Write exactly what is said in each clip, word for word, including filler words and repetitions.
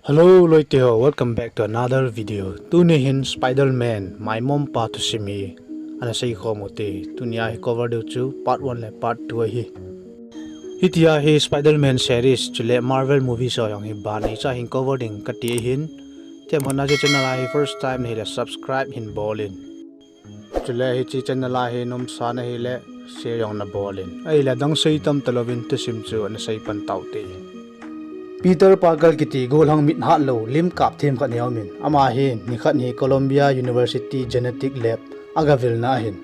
Hello loite ho, welcome back to another video. Tuni hin Spider-Man maimom pa thusim hi ana seikhom u hite. Tunia hi cover diu chu part one le part two ahi. Hitia hi Spider-Man series chule Marvel movies ho jong hi banei cha hin cover ding kati ahin. Themhon a hiche channel a hi first time nahile subscribe hin bol in. Chule hiche channel a hi nomsa nahile share jong nabol in. Ahile adang sei tam talouvin thusim chu ana sei pan taute. Peter Parker kiti gollhang mit hatlou lim kap them khat hi aumin. Ama hi nikhat hi Columbia University Genetic Lab a gavilna ahin,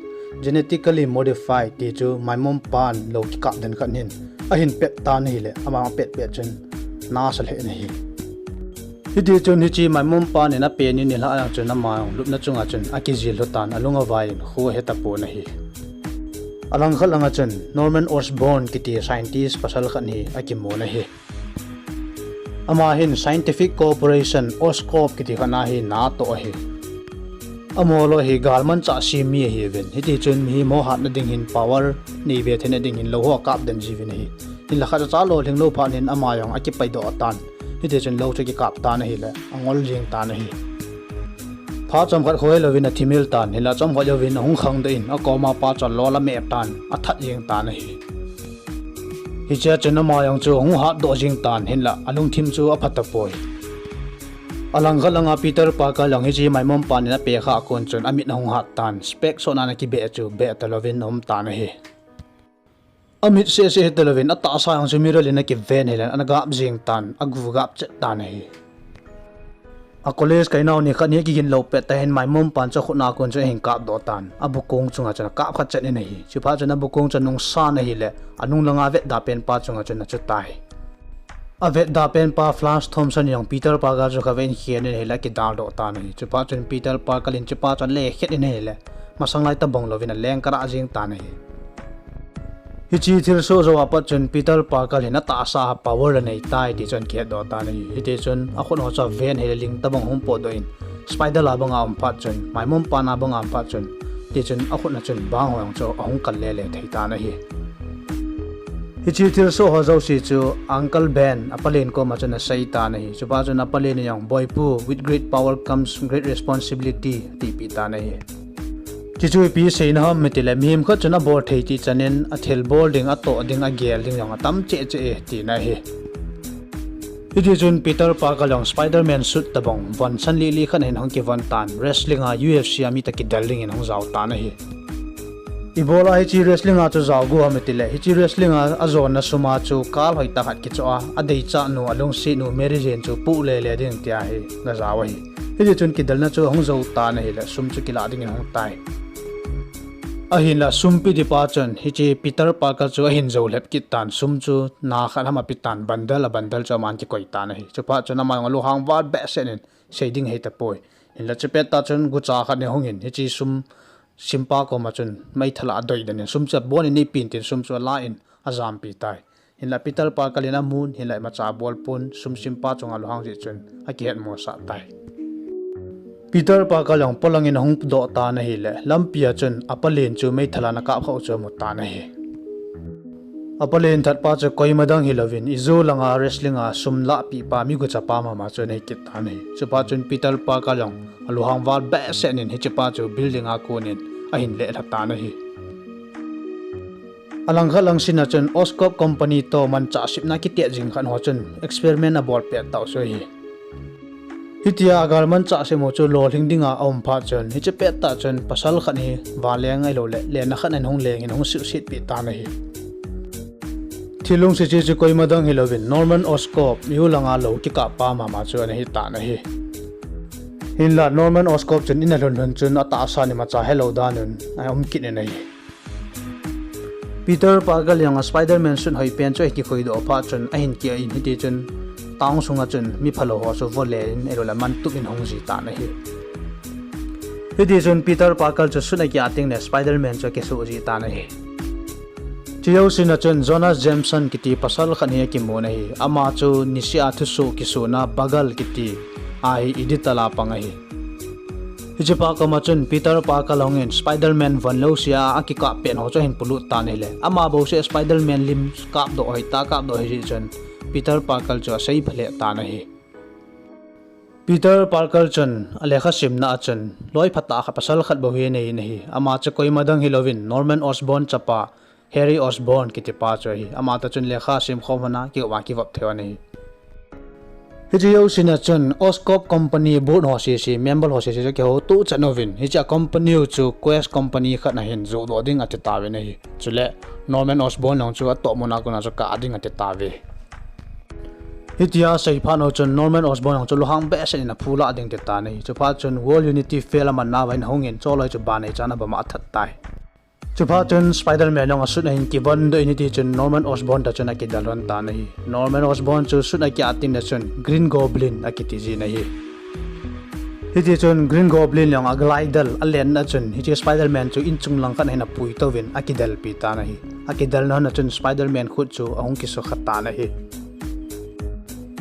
genetically modified ti chu maimom pan lou kikap den khat hin ahin pet tan ahile, ama pet pet chun nasa lheh in ahi. Hitichun hiche maimom pan in apen in nilhah a chun ama jong lupna chunga chun akijil lhu tan, alung avai in kho ahe tapon ahi. Alangkhat langa chun Norman Osborn kiti scientist pasal khat hi akimun ahi. Ama hin Scientific Cooperation, Oscorp kiti khat a hi natoh ahi. Amaho loi hi galmanchah sem mi ahiuvin. Hitichun mihem ho hatna ding hin power neibe theina ding hin lou ho akap den jiuvin ahi. Hinla khatcha lolhing lou phat in ama jong akipaidoh tan. Hitichun lou chu akikap tan ahile angol jeng tan ahi. Phat chomkhat kho helouvin athimil tan, hinla chomkhat jouvin ahung khangdoh in akoma pa chu alol ameh tan, athat jeng tan ahi. Hichea chun ama jong chu ahung hatdoh jeng tan, hinla alungthim chu apha tapoi. Alangkhat langa Peter Parker jong hiche maimom pan in apekha a kon chun amit ahung hat tan, spec sotna ana kibeh chu beh talouvin aum tan ahi. Amit sehseh hitalouvin atahsa jong chu mirror in akiven hile ana gap jeng tan, agu gap chet tan ahi. A college kainau nikhat hi akigin lou pet tah in maimom pan chu akhut a kon chun ahin kapdoh tan, abukong chunga chun akap khat chet in ahi. Chuphat chun abukong chu anungsan ahile, anung langa vetda pen pa chunga chun achutai. Avetda pen pa Flash Thompson jong Peter Parker chu khatvei in akhen in ahile akidaldoh tan ahi. Chuphat chun Peter Parker in chupa chu alekhet in ahile, masanglai tobang louvin aleng karah jeng tan ahi. Hiche thilsoh jou a pat chun Peter Parker hin atahsa a power anei tai ti chu ahin kihetdoh tan ahi. Hitichun akhut ho chu aven ahile ling tobang ahung potdoh in, spider a banga aum phat chun, maimom pan a banga aum phat chun, tichun akhut a chun bang ho jong chu ahung kal lele thei tan ahi. Hiche thilsoh ho jouse chu Uncle Ben, apalen koma chun asei tan ahi. Chuphat chun apalen in jong, Boipu, with great power comes great responsibility, atipeh tan ahi. Hichu ipi seina ham itile, mihem khat chun abol thei ti chan in, athilbol ding, atoh ding, agel ding jong atam cheh cheh e, tina ahi. Hitichun Peter Parker jong Spider-Man suit tobang von san lili khat hin ahung kivon tan, wrestling a U F C a mi toh kidel dingin ahung jao tan ahi. Ibola hiche wrestling a chu jao got ham itile, hiche wrestling a ajonna sum a chu kal hoitah khat kichoh a, adeichat nu, alungset nu Mary Jane chu poh lele ding tia hi gajao ahi. Hitichun kidelna chu ahung jou tan ahile, sum chu kilah dingin ahung tai. Ahinla sum pe dipa chun hiche Peter Parker chu ahin jou lhep kit tan, sum chu na khat ham ape tan, bundle a bundle chu aman kikoi tan ahi. Chuphat chun ama jong alunghang val behseh in, sei ding ahitapoi. Hinla chupet tah chun gucha khat in ahungin, hiche sum simpa koma chun meithal a adoi den in, sum chu abon in neipen tin sum chu ala in ajampi tai. Hinla Peter Parker in amun, hinla imacha abol pon, sum simpa chunga alunghang jeh chun akihetmosah tai. Peter Parker jong polangin ahung doh tan ahile, lampia chun apalen chu meithal a ana kap khah u chu amu tan ahi. Apalen thatpa chu koima dang hilouvin, ijou langa wrestling a sum lahpeh pa, mi gucha pa mama chu ana hikit tan ahi. Chuphat chun Peter Parker jong alunghang val behseh in hichepa chu building a konin ahin lehlha tan ahi. Alangkhat lang scene a chun Oscorp Company toh manchah sepna kitet jing khat ho chun experiment abol pet tah u chu ahi. Hitia agalmanchah sep u chu lolhing dinga aum phat chun, hiche pettah chun pasal khat hi vanleng ahiloule lenna khat in ahung lengin ahung suhsetpeh tan ahi. Thil lungset hiche chu koima dang hilouvin Norman Oscorp, U langa lou kikap pa mama chu ana hitan ahi. Hinla Norman Oscorp chun in alhun lhun chun atahsan imacha helou danun aum kit in ahi. Peter Parker jong a Spider-Man suit hoipen chu ahin kikhoidoh phat chun ahin kia in, hitichun town sunga chun mi phalou ho chu volel in ahiloule mantup in ahung ji tan ahi. Hitichun Peter Parker chu suit akia tengle Spider-Man chu akisuh ji tan ahi. Chujousen a chun Jonah Jameson kiti pasal khat hi akimun ahi. Ama chu niseh a thusoh kisona Bugle kiti a hi editor a pang ahi. Hichepa koma chun Peter Parker hungin Spider-Man von lousea akikap pen ho chu ahin polut tan ahile, ama bouseh Spider-Man lim kapdoh hoitah kapdoh ahijeh chun Peter Parker chu asei phalheh tan ahi. Peter Parker chun alekha simna a chun loi phatah khat, pasal khat bou hi anei in ahi. Ama chu koima dang hilouvin Norman Osborn chapa Harry Osborn kitipa chu ahi. Ama toh chun lekha simkhom hon a kivop thei u ahi. Hiche jousen a chun Oscorp Company board ho sese, member ho sese chu kihouto chet uvin, hiche a company u chu Quest Company khat ahin, johdoh ding ati tauvin ahi. Chule Norman Osborn jong chu atohmun a kona chu kah ding ati tauve. Hitia seiphat u chun Norman Osborn jong chu lunghang behseh in aphulah ding ati tan ahi. Chuphat chun World Unity Fair aman nauva ahungin, chule chu banei chan abama athat tai. Chuphat chun Spider-Man jong asuit ahin kivondoh in, hitichun Norman Osborn toh chun akidel lhon tan ahi. Norman Osborn chu suit akiah teng le chun Green Goblin akiti jin ahi. Hitichun Green Goblin jong aglai del alenna chun hiche Spider-Man chu inchung lang khat ahin apuitouvin akidelpi tan ahi. Akidelna lhon a chun Spider-Man khut chu ahung kisukha tan ahi.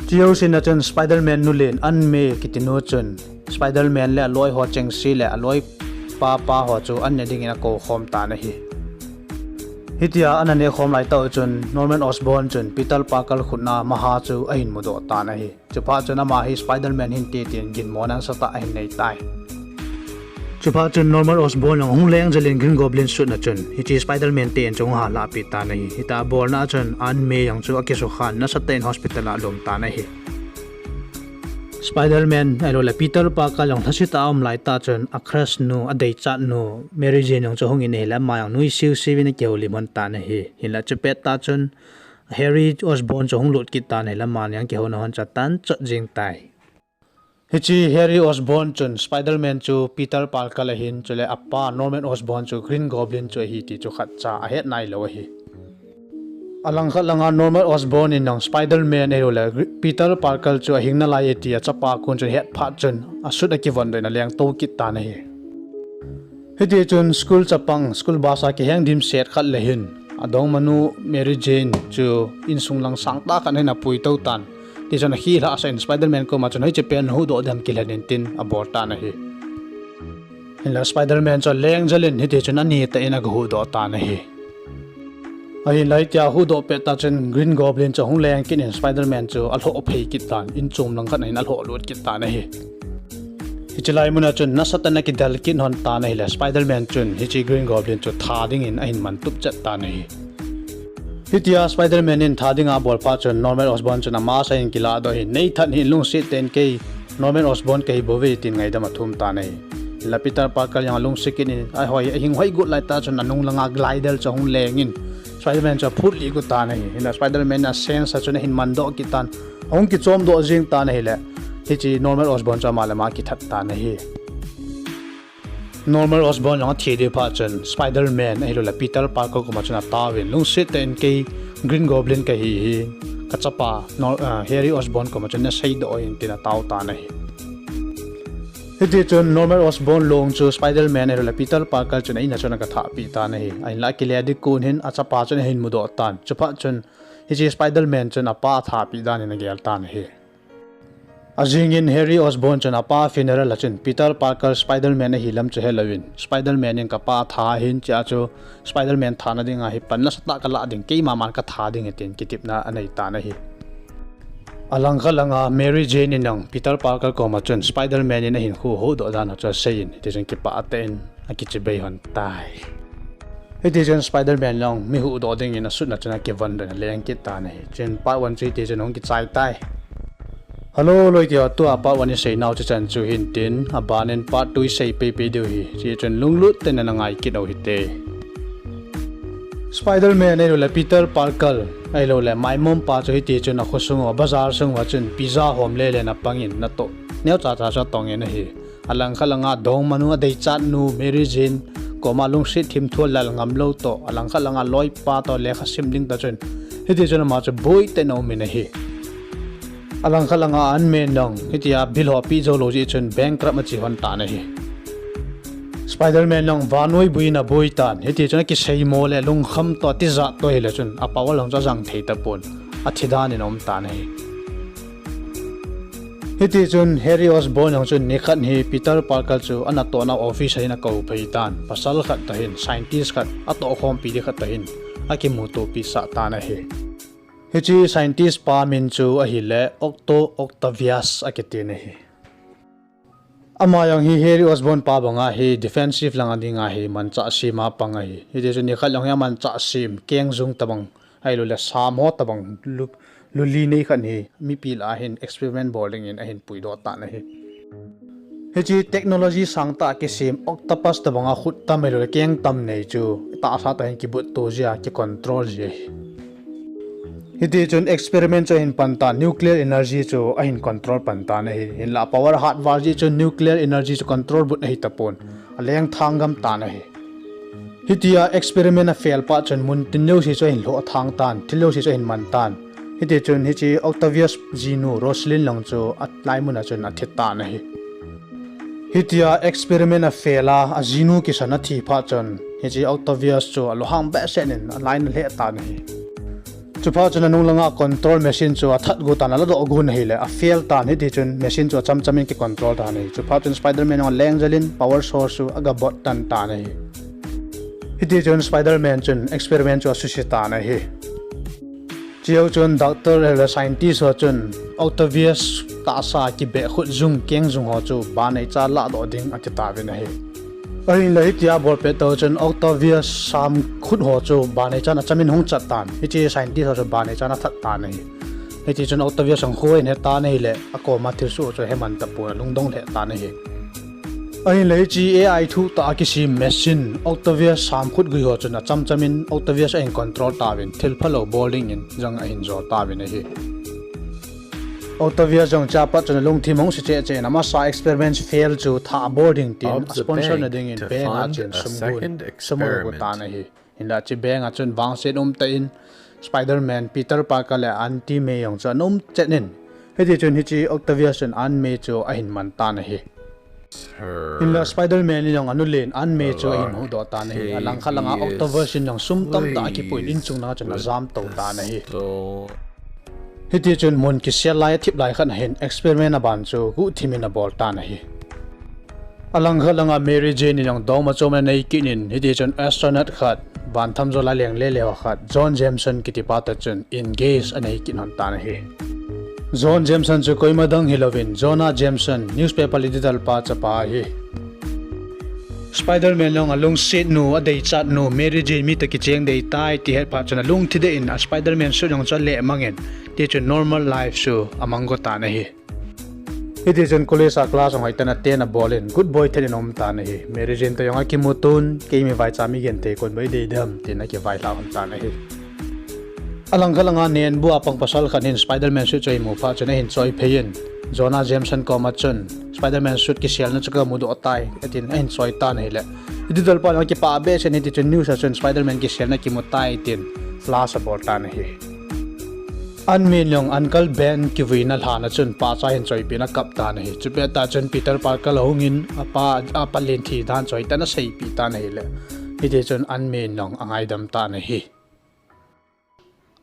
Chujousen a chun Spider-Man nulen Aunt May kitinu chun Spider-Man le aloi ho chengse le aloipa pa ho chu an ne dingin akoukhom tan ahi. Hitia ana nekhom laitah u chun Norman Osborn chun Peter Parker khutna maha chu ahin mudoh tan ahi. Chuphat chun ama hi Spider-Man hinte tin ginmona nasatah ahin nei tai. Chuphat chun Norman Osborn jong ahung leng jel in Green Goblin suit na chun hiche Spider-Man ten chu ahung halhahpi tan ahi. Hitia abolna a chun Aunt May jong chu akisukhan nasatah in hospital a alum tan ahi. Spider-Man ahiloule Peter Parker jong lhasetah a aum laitah chun acrush nu, adeichat nu Mary Jane jong chu ahungin ahile ama jong nuisiu siuvin akihoulim lhon tan ahi. Hinla chupet tah chun Harry Osborn chu ahung lut kit tan ahile amani jong kihouna lhon chu atan chot jeng tai. Hiche Harry Osborn chun Spider-Man chu Peter Parker ahin, chule apa Norman Osborn chu Green Goblin chu ahi ti chu khatcha ahet nailou ahi. Alangkhat langa Norman Osborn in jong Spider-Man ahiloule Gre-, Peter Parker chu ahing nalai e tia achapa kon chun ahet phat chun asuit akivondoh in alengtou kit tan ahi. Hitichun school chapang, school bus a kiheng dimset khat le hin, adongmanu Mary Jane chu insung lang sangtah khat ahin apuitou tan. Tichun akhilhahsah in Spider-Man koma chun hiche pen huhdoh ding ham kilhen in tin abol tan ahi. Hinla Spider-Man chu aleng jel in hitichun anitah in agahuhdoh tan ahi. Ahinla hitia ahuhdoh pettah chun Green Goblin chu ahung leng kit in Spider-Man chu alhoh phei kit tan, inchom lang khat ahin alhoh lut kit tan ahi. Hiche lai muna chun nasatah in akidel kit lhon tan ahile Spider-Man chun hiche Green Goblin chu tha dingin ahin mantup chet tan ahi. Hitia Spider-Man in tha dinga abol phat chun Norman Osborn chun ama sah in kilahdoh in, neithat hih in, lungset tah in, kei Norman Osborn kahi bouve tin ngaidam athum tan ahi. Hinla Peter Parker jong alungset kit in, ahoi, ahing hoi got laitah chun anung langa glider chu ahung leng in Spider-Man chu aphutlih got tan ahi. Hinla Spider-Man in asense a chun ahin mandoh kit tan, ahung kichomdoh jeng tan ahile hiche Norman Osborn chu ama le ama akithat tan ahi. Norman Osborn jong athi ding phat chun Spider-Man ahiloule Peter Parker koma chun ataovin, lungset tah in, kei Green Goblin kahi hi, kachapa Nor-, ah, Harry Osborn koma chun naseidoh in tin atao tan ahi. Hitichun Norman Osborn long chu Spider-Man ahiloule Peter Parker chun a-in a chun agathahpeh tan ahi. Ahinla akile ding kon hin achapa chun ahin mudoh tan. Chuphat chun hiche Spider-Man chun apa athahpeh dan in agel tan ahi. Ajingin Harry Osborn chun apa funeral a chun Peter Parker Spider-Man ahi lam chu helouvin, Spider-Man in kapa atha ahin, chea chu Spider-Man thana dinga hi pan nasatah kalah ding, keimaman katha ding ahi tin kitepna anei tan ahi. Alangkhat langa Mary Jane in jong Peter Parker koma chun Spider-Man in ahinkho huhdoh dan chu aseiyin, hitichun kipah tah in akichibai lhon tai. Hitichun Spider-Man jong mi huhdoh dingin asuit na chun akivondoh in aleng kit tan ahi. Chuin part one chu hitichun ahung kichai tai. Hello, loi teho, tua part one iseinau chu chan chu hintin, abanin part two isei peipei diu ahi. Chuchun lunglut tah in ana ngai kit u hite. Spider-Man ahiloule Peter Parker ahiloule maimom pa chu hitichun akhosung uva, bazar sung uva chun pizza hom lele in apangin natoh neocha cha chu atongin ahi. Alangkhat langa adongmanu, adeichat nu Mary Jane koma lungset thimthu alal ngamlou toh, alangkhat langa aloipa toh lekha sim ding toh chun hitichun ama chu boitah in aumin ahi. Alangkhat langa Aunt May in jong hitia bill ho apeh joulou jeh chun bankrupt ache lhon tan ahi. Spider-Man in jong vannoi boi in aboi tan, hitichun akiseimo le lungkham toh atijat toh ahile chun a power jong chu ajang thei tapon, athi dan in aum tan ahi. Hitichun Harry Osborn jong chun nikhat hi Peter Parker chu anatohna office a hin akou phei tan, pasal khat toh hin, scientist khat, atohkhompi ding khat toh hin akimutopi sah tan ahi. Hiche scientist pa min chu ahile Otto Octavius akitin ahi. Ama jong hi Harry Osborn pa banga hi defensive lang a dinga hi manchah sem a pang ahi. Hiti chun nikhat jong hi amanchah sem, keng jung tabang, ahilouleh sam ho tabang, lu, luli nei khat hi mipi lah a hin experiment bol dingin ahin puidoh tan ahi. Hiche technology sangtah a kisem octopus tabanga khut tam ahilouleh keng tam nei chu tahsa tah hin kibut to jia, kicontrol ji ahi. Hiti chun experiment chu ahin pan tan, nuclear energy chu ahin control pan tan ahi. Hinlah power hat val jeh chun nuclear energy chu control but ahi tapon, aleng thang gam tan ahi. Hitia experiment a fail pah chun mun tin jouse chu ahin lhoh thang tan, thil jouse chu ahin man tan. Hiti chun hiche Octavius jinu Rosalind jong chu alai mun a chun athi tan ahi. Hitia experiment a fail a, ajinu kisan athi phat chun, hiche Octavius chu alunghang behseh in alai in alheh tan ahi. Chuphat chun anung langa control machine chu athat gu tan, aladoh gu ahileh afail tan, hiti chun machine chu achamcham in kicontrol tan ahi. Chuphat chun Spider-Man jong aleng jel in power source chu agabot tan tan ahi. Hiti chun Spider-Man chun experiment chu asuse tan ahi. Chujou chun doctor le scientist ho chun Octavius tahsa kibeh khut jung keng jung ho chu banei cha ladoh ding ati tauvin ahi. Ahinla hitia bol pet tah chun Octavius sam khut ho chu banei chan achamin hung chat tan. Hiche scientist ho chu banei chan athat tan ahi. Hiti chun Octavius jong khu ahin he tan ahileh akoma thilsoh chu ahe man tapon alungdong lheh tan ahi. Ahinla hiche A I thuh tah a kisem machine, Octavius sam khut gui ho chun achamcham in Octavius ahin control tauvin, thil phalou bol dingin jong ahin jo tauvin ahi. Octavius jong chaphat chun alungthim ahung se cheh cheh in amasa experiment fail chu thah abol ding tin asponsor na dingin bank a chun sum gu, sum agu tan ahi. Hinlah hiche bank a chun vangset um tah in Spider-Man, Peter Parker le Aunty May jong chu ana um chet in. Hiti chun hiche Octavius chun Aunt May chu ahin man tan ahi. Hinlah Spider-Man in jong anu len Aunt May chu ahin huhdoh tan ahi. Alangkhat langa Octavius in jong sum tamtah akipuiyin inchung langa chun ajam tou tan ahi. Hiti chun mun kisel lai athip lai khat a hin experiment aban chu guhthim in abol tan ahi. Alangkhat langa Mary Jane in jong dongma chom ana nei kit in, hiti chun astronaut khat, van tham jol a leng lele ho khat, John Jameson kiti pa toh chun engage anei kit lhon tan ahi. John Jameson chu koima dang hilouvin, Jonah Jameson, newspaper editor pa chapa ahi. Spider-Man jong alungset nu, adeichat nu, Mary Jane mi toh kicheng dei tai ti het phat chun alungthim deh in, a Spider-Man suit jong chu aleh mang in, hiti chun normal life chu amang go tan ahi. Hiti chun college a class jong hoitah in attend abol in, good boy thet in aum tan ahi. Mary Jane toh jong akimu tun, kei mi vaicha mi genthei kon boi dei dem, tin akivailhah lhon tan ahi. Alangkhat langa nenbu a pang pasal khat hin Spider-Man suit chu ahin mu phat chun ahin choi phei in, Jonah Jameson koma chun Spider-Man suit kiselna chu kamudoh tai, atin ahin choi tan ahileh, editor pa jong akipah behseh in, hiti chun news a chun Spider-Man kiselna kimu tai tin flash abol tan ahi. Aunt May in jong Uncle Ben kivuina lhan a chun pahcha ahin choipeh in akap tan ahi. Chupet tah chun Peter Parker ahung in apa, apa len thi dan chu hoitah in aseipeh tan ahileh, hiti chun Aunt May in jong angaidam tan ahi.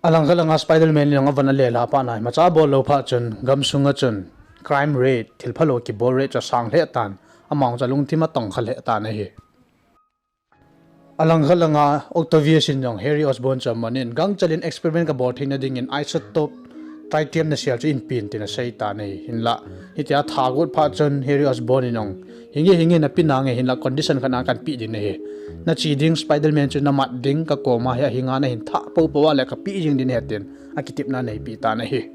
Alangkhat langa Spider-Man in jong avon alelha phat na, imacha abol lou phat chun gamsung a chun crime rate, thil phalou kibol rate chu asang lheh tan, ama jong chu alungthim atongkha lheh tan ahi. Alangkhat langa Octavius in jong Harry Osborn chu aman in, gangchel in experiment kabol theina dingin isotope tritium nasel chu eipe in tin asei tan ahi. Hinlah hitia atha got phat chun Harry Osborn in jong, hinge hinge, nape nange, hinlah condition khat a kahin pe ding nahi. Nache ding Spider-Man chu namat ding, kakoma hi ahinga nahin thah poupou a leh kape jing ding ahi tin akitepna aneipeh tan ahi.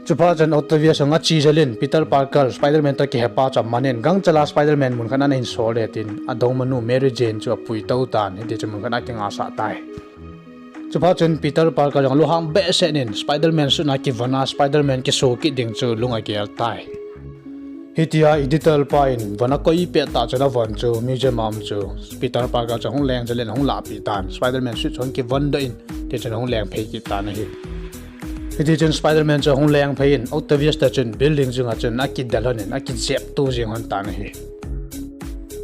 Chuphat chun Octavius jong ache jel in Peter Parker, Spider-Man toh kihepa chu aman in, gangchel a Spider-Man mun khat a nahin sol ding tin adongmanu Mary Jane chu apui tou tan, hiti chun mun khat a akingasah tai. Chuphat chun Peter Parker jong alunghang behseh in Spider-Man suit a kivon a Spider-Man kiso kit ding chu lung agel tai. Hitia editor pa in von akoi pet tah chun avon chu museum a um chu Peter Parker chu ahung leng jel in ahung lahpeh tan, Spider-Man suit chu ahung kivon doh in, hiti chun ahung leng phei kit tan ahi. Hiti chun Spider-Man chu ahung leng phei in Octavius toh chun building chunga chun akidel lhon in akijep to jeng lhon tan ahi.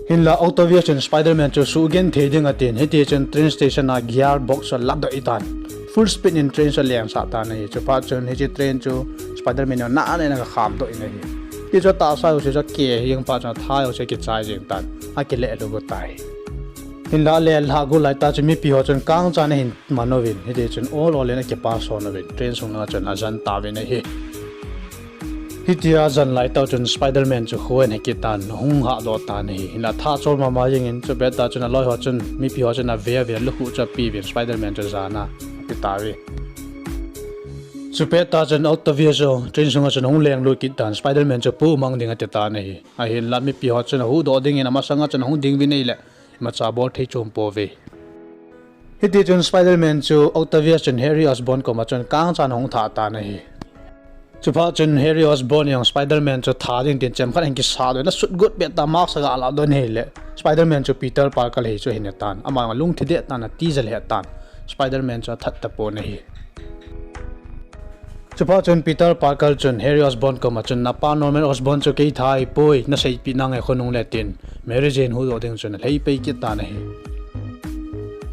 Hinlah Octavius chun Spider-Man chu sugenthei ding atin, hiti chun train station a gearbox chu aladoh tan, full speed in train chu alengsah tan ahi. Chuphat chun hiche train chu Spider-Man in ana ana in agakham doh in ahi. Hichu atahsa jouse chu akeh jeng phat chun atha jouse akichai jeng tan, akileh lhu got tai. Hinlah alelha got laitah chun mipi ho chun kangchan ahin man uvin, hiti chun ol ol in akipa son uvin, train sung langa chun ajan tauvin ahi. Hitia jan lai tah chun Spider-Man chu kho ahin kitan, hung hahdoh tan ahi. Hinla atha chol mama jengin, chupet tah chun aloi ho chun, mipi ho chun ave ave, lukhuh chu apeuvin, Spider-Man chu jana ape tauve. Chupet tah chun Octavius chu train sunga chun ahung lenglut kit tan, Spider-Man chu pumang ding ati tan ahi. Ahinla mipi ho chun ahuhdoh dingin amasanga chun ahung ding uvin ahile, imacha bol thei chom pouve. Hitichun Spider-Man chu Octavius chun Harry Osborn koma chun kangchan ahung thah tan ahi. Chuphat chun Harry Osborn jong Spider-Man chu tha ding tin chemkhat ahin kisatdoh in, asut got pet tah, mask aga lah doh in ahile, Spider-Man chu Peter Parker ahi chu ahin he tan. Ama jong alungthim deh tan, atija lheh tan. Spider-Man chu athat tapon ahi. Chuphat chun Peter Parker chun Harry Osborn koma chun, napa Norman Osborn chu kei tha ahipoi, naseipeh nange khonung le, tin Mary Jane huhdoh ding chun alheipai kit tan ahi.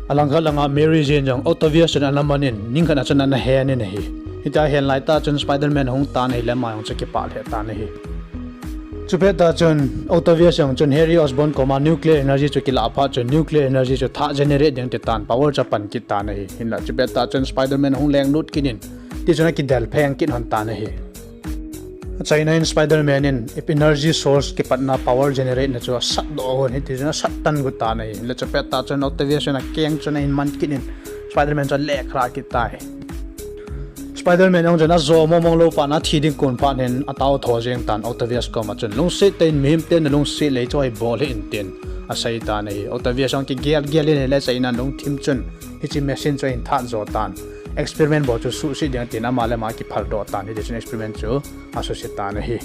Alangkhat langa Mary Jane jong Octavius chun ana manin, ningkhat a chun ana hen in ahi. Hitia ahen lai tah chun Spider-Man ahung tan ahile, ama jong chu kipah lheh tan ahi. Chupet tah chun Octavius jong chun Harry Osborn koma nuclear energy chu kilah phat chun nuclear energy chu thah generate ding ati tan, power chu apan kit tan ahi. Hinla chupet tah chun Spider-Man ahung lenglut kit in, tichun akidel pheng kit lhon tan ahi. Achaina in Spider-Man in energy source kipatna, power generate na chu asatdoh lhon, hitichun asat tan got tan ahi. Hinla chupet tah chun Octavius chun akeng chun ahin man kit in, Spider-Man chu alekha kit tai. Spider-Man jong chun ajo mongmong lou phat in, athi ding kon phat in atao tho jeng tan, Octavius koma chun, lungset tah in mihemte nalungset lei chu ahibol hih in, tin asei tan ahi. Octavius jong kigel gel in ahile, achaina in lungthim chun hiche machine chu ahin that jo tan. Experiment bol chu suhset ding tin ama le ama akiphaldoh tan, hitichun experiment chu asuhset tan ahi.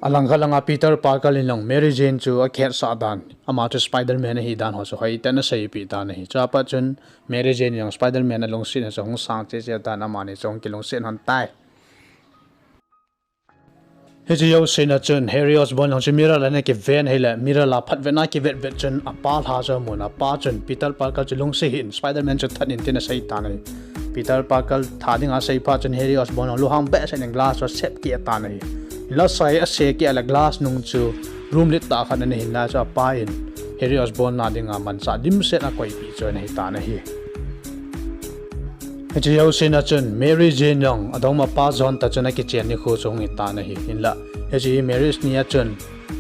Alangkhat langa Peter Parker in jong Mary Jane chu akihetsah dan, ama chu Spider-Man ahi dan ho chu hoitah in aseipeh tan ahi. Chua pat chun Mary Jane in jong Spider-Man alungsetna chu ahung sang cheh cheh tan, amani chu ahung kilungset lhon tai. Hiche jousena chun Harry Osborn jong chu mirror a ana kiven ahile, mirror a phatvetna akivet vet chun apa lha chu amun, apa chun Peter Parker chu lungset hih in, Spider-Man chu that in, tin asei tan ahi. Peter Parker tha dinga asei phat chun Harry Osborn jong lunghang behseh in glass chu asep keh tan ahi. Hinla asei, ase keh le glass nung chu room lit tah khat ana hin, lai chu apa in Harry Osborn na dinga manchah dimset akoipeh chu ana hitan ahi. Hiche jousena chun Mary Jane jong adongmapa John toh chun akichen nikho chu hung hitan ahi. Hinla hiche marriage ni a chun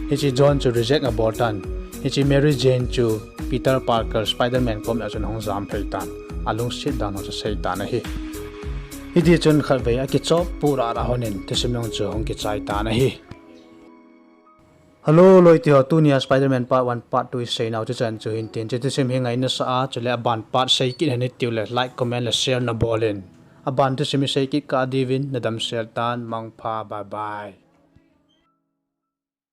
hiche John chu reject abol tan, hiche Mary Jane chu Peter Parker, Spider-Man kom a chun ahung jamphei tan, alungset dan ho chu asei tan ahi. Hitichun khatvei akichop purara lhonin thusim jong chu ahung kichai tan ahi. Hello loite ho, tunia Spider-Man part one, part two iseinau chu chan chu hintin, hiche thusim hi ngaina sah a, chule aban part sei kit hen itiule like, comment le share nabol in, aban thusim isei kit kah diuvin nadamsel tan, mangpha, bye bye.